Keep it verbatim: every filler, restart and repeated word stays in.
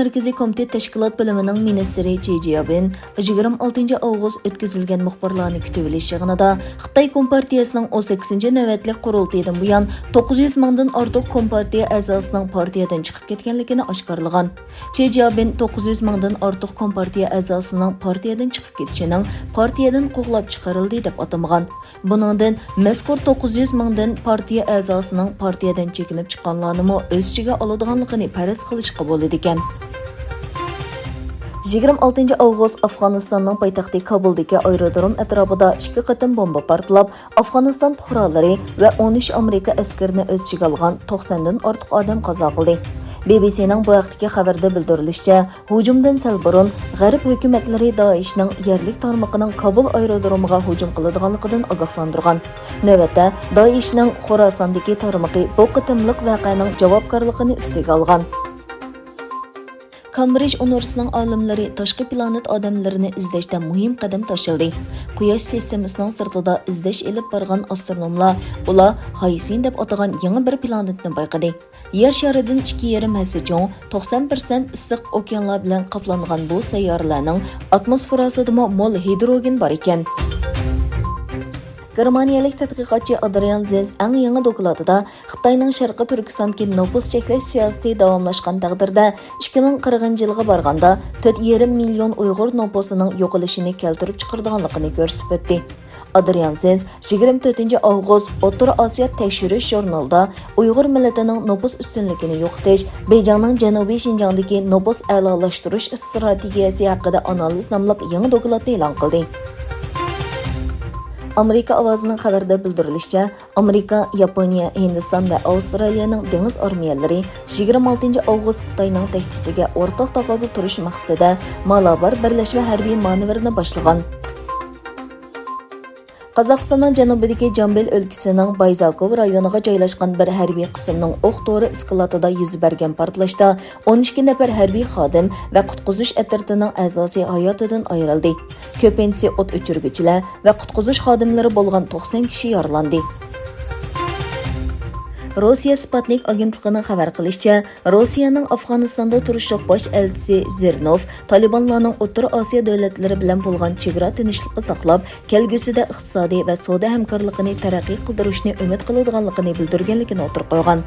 مەركىزىي كومىتېت تەشكىلات بۆلۈمىنىڭ مىنىستىرى چى جيابىن يىگىرمە ئالتىنچى ئاۋغۇست ئۆتكۈزۈلگەن مۇخبىرلارنى كۈتۈۋېلىش يىغىنىدا خىتاي كومپارتىيەسىنىڭ ئون سەككىزىنچى نۆۋەتلىك قۇرۇلتىيىدىن بۇيان توققۇز يۈز مىڭدىن ئارتۇق كومپارتىيە ئەزاسىنىڭ پارتىيەدىن چىقىپ كەتكەنلىكىنى ئاشكارىلىغان. چى جيابىن توققۇز يۈز مىڭدىن ئارتۇق كومپارتىيە ئەزاسىنىڭ پارتىيەدىن چىقىپ كېتىشىنىڭ پارتىيەدىن قوغلاپ چىقىرىلدى دەپ ئاتىمىغان. بۇنىڭدىن مەزكۇر توققۇز يۈز مىڭدىن پارتىيە ئەزاسىنىڭ پارتىيەدىن چېكىنىپ چىققانلارنىمۇ ئۆز ئىچىگە ئالىدىغانلىقىنى پەرەز قىلىشقا بولىدىكەن. يىگىرمە ئالتىنچى ئاۋغۇست ئافغانىستاننىڭ پايتەختى كابۇلدىكى ئايرودروم ئەتراپىدا ئىككى قېتىم بومبا پارتلاپ، ئافغانىستان پۇقرالىرى ۋە ئون ئۈچ ئامېرىكا ئەسكىرىنى ئۆز ئىچىگە ئالغان توقساندىن ئارتۇق ئادەم قازا قىلدى. بى بى سىنىڭ بۇ ھەقتىكى خەۋىرىدە بىلدۈرۈلۈشىچە، ھۇجۇمدىن سەل بۇرۇن غەرب ھۆكۈمەتلىرى دائىشنىڭ يەرلىك تارمىقىنىڭ كابۇل ئايرودرومىغا ھۇجۇم قىلىدىغانلىقىدىن ئاگاھلاندۇرغان. نۆۋەتتە، دائىشنىڭ خوراساندىكى تارمىقى بۇ قېتىملىق ۋەقەنىڭ جاۋابكارلىقىنى ئۈستىگە ئالغان. كامبرىج ئۇنىۋېرسىتېتىنىڭ ئالىملىرى تاشقى پلانېت ئادەملىرىنى ئىزدەشتە مۇھىم قەدەم تاشلىدى. قۇياش سىستېمىسىنىڭ سىرتىدا ئىزدەش ئېلىپ بارغان ئاسترونوملار ئۇلار ھايسىن دەپ ئاتىغان يېڭى بىر پلانېتنى بايقىدى. يەر شارىدىن ئىككى يېرىم ھەسسە چوڭ، توقسان پىرسەنت ئىسسىق ئوكيانلار بىلەن قاپلانغان بۇ سەييارىلەرنىڭ ئاتموسفېراسىدىمۇ مول ھىدروگېن بار ئىكەن. گېرمانىيەلىك تەتقىقاتچى ئادرىيان زېنز ئەڭ يېڭى دوكلاتىدا خىتاينىڭ شەرقىي تۈركىستاندىكى نوپۇس چەكلەش سىياسىتى داۋاملاشقان تەقدىردە، ئىككى مىڭ قىرىقىنچى يىلغا بارغاندا تۆت يېرىم مىليون ئۇيغۇر نوپۇسىنىڭ يوقىلىشىنى كەلتۈرۈپ چىقىرىدىغانلىقىنى كۆرسىتىپ ئۆتتى. ئادرىيان زېنز يىگىرمە تۆتىنچى ئاۋغۇست ئوتتۇرا ئاسىيا تەكشۈرۈش ژۇرنىلىدا ئۇيغۇر مىللىتىنىڭ نوپۇس ئۈستۈنلۈكىنى يوقىتىش، بېيجىڭنىڭ جەنۇبىي شىنجاڭدىكى نوپۇس ئەلالاشتۇرۇش ئىستراتېگىيەسى ھەققىدە ئانالىز ناملىق يېڭى دوكلاتنى ئېلان قىلدى. ئامېرىكا ئاۋازىنىڭ خەۋىرىدە بىلدۈرۈلۈشىچە، ئامېرىكا، ياپونىيە، ھىندىستان ۋە ئاۋسترالىيەنىڭ دېڭىز ئارمىيەلىرى يىگىرمە ئالتىنچى ئاۋغۇست خىتاينىڭ تەھدىتىگە ئورتاق تاقابىل تۇرۇش مەقسىتىدە مالابار بىرلەشمە ھەربىي مانېۋىرىنى باشلىغان. قازاقىستاننىڭ جەنۇبىدىكى جامبىل ئۆلكىسىنىڭ بايزاكوۋ رايونىغا جايلاشقان بىر ھەربىي قىسىمنىڭ ئوق تورى ئىسكىلاتىدا يۈز بەرگەن پارتلاشتا ئون ئىككى نەپەر ھەربىي خادىم ۋە قۇتقۇزۇش ئەترىتىنىڭ ئەزاسى ھاياتىدىن ئايرىلدى. كۆپىنچىسى ئوت ئۆچۈرگۈچىلەر ۋە قۇتقۇزۇش خادىملىرى بولغان توقسان كىشى يارىلاندى. روسىيە سپۇتنىك ئاگېنتلىقىنىڭ خەۋەر قىلىشىچە، روسىيەنىڭ ئافغانىستاندا تۇرۇشلۇق باش ئەلچىسى زىرنوف تالىبانلارنىڭ ئوتتۇرا ئاسىيا دۆلەتلىرى بىلەن بولغان چېگرا تىنچلىقى ساقلاپ، كەلگۈسىدە ئىقتىسادىي ۋە سودا ھەمكارلىقىنى تەرەققىي قىلدۇرۇشنى ئۈمىد قىلىدىغانلىقىنى بىلدۈرگەنلىكىنى ئوتتۇرىغا قويغان.